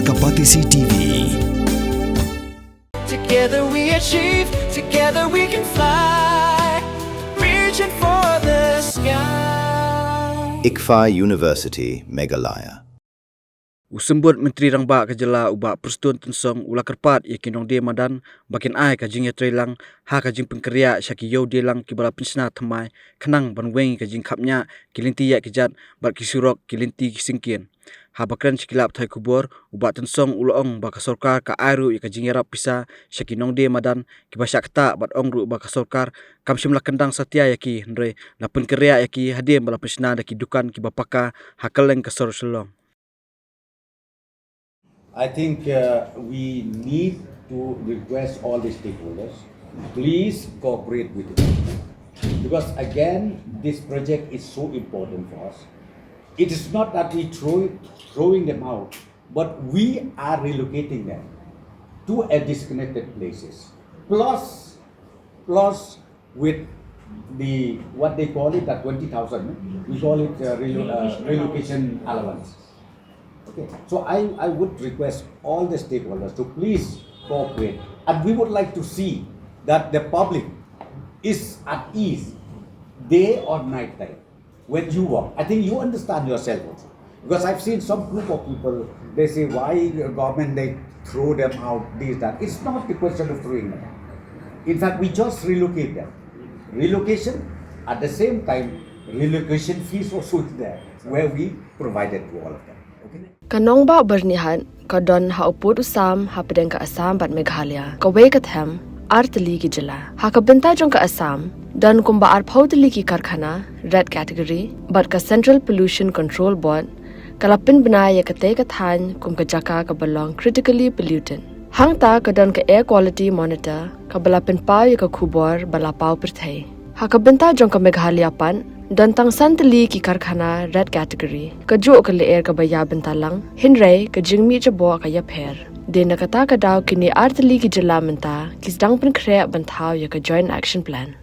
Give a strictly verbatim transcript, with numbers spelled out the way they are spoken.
Ka Batesi T V. Together we achieve, together we can fly, reaching for the sky. ICFAI University, Meghalaya. U Symbud Myntri Rangbah ka jylla u Bah Prestone Tynsong u la kyrpad ïa ki nongdie madan ba kin ai ka jingïatreilang ha ka jingpynkynriah sha ki ïew die lang kiba la pynshna thymmai khnang ban weng ïa ka jingkhapngiah ki lynti ïaid ki jat bad ki surok ki lynti ki syngkien. Haba kren sha ki lad pathai khubor, u Bah Tynsong u la ong ba ka sorkar ka ai ruh ïa ka jingïarap pisa sha ki nongdie madan kiba shah ktah bad ong ruh ba ka sorkar kam shym la kyndang satia ïa ki hynrei la pynkynriah ïa ki hadien ba la pynshna da ki dukan kiba paka ha kylleng ka sor Shillong. I think uh, we need to request all the stakeholders, please cooperate with us. Because again, this project is so important for us. It is not that we throw it, throwing them out, but we are relocating them to a disconnected places. Plus, plus with the, what they call it, that twenty thousand, we call it uh, relo- uh, relocation allowance. Okay, so I, I would request all the stakeholders to please cooperate, and we would like to see that the public is at ease day or night time when you work. I think you understand yourself also. Because I've seen some group of people, they say, why the government, they throw them out, this, that. It's not the question of throwing them out. In fact, we just relocate them. Relocation, at the same time, relocation fees also is there, where we provided to all of them. Okay? Ka nongbah Byrnihat ka don ha u pud u sam hapdeng ka Assam bad Meghalaya. Kawei ka them, ar tylli ki jylla. Ha ka bynta jong ka Assam, don kumba arphew tylli ki karkhana, red category, bad ka Central Pollution Control Board ka la pynbna ïa katei ka thaiñ kum ka jaka kaba long critically polluted. Hangta ka don ka Air Quality Monitor kaba la pynpaw ïa ka khubor ba la paw pyrthei. Ha ka bynta jong ka Meghalaya pat, don tang san tylli ki karkhana red category. Kajuh ka lyer kaba ïa bynta lang, hynrei ka jingmih jaboh ka ïapher. Dei na kata ka daw kine ar tylli ki jylla mynta ki sdang pynkhreh ban thaw ïa ka Joint Action Plan.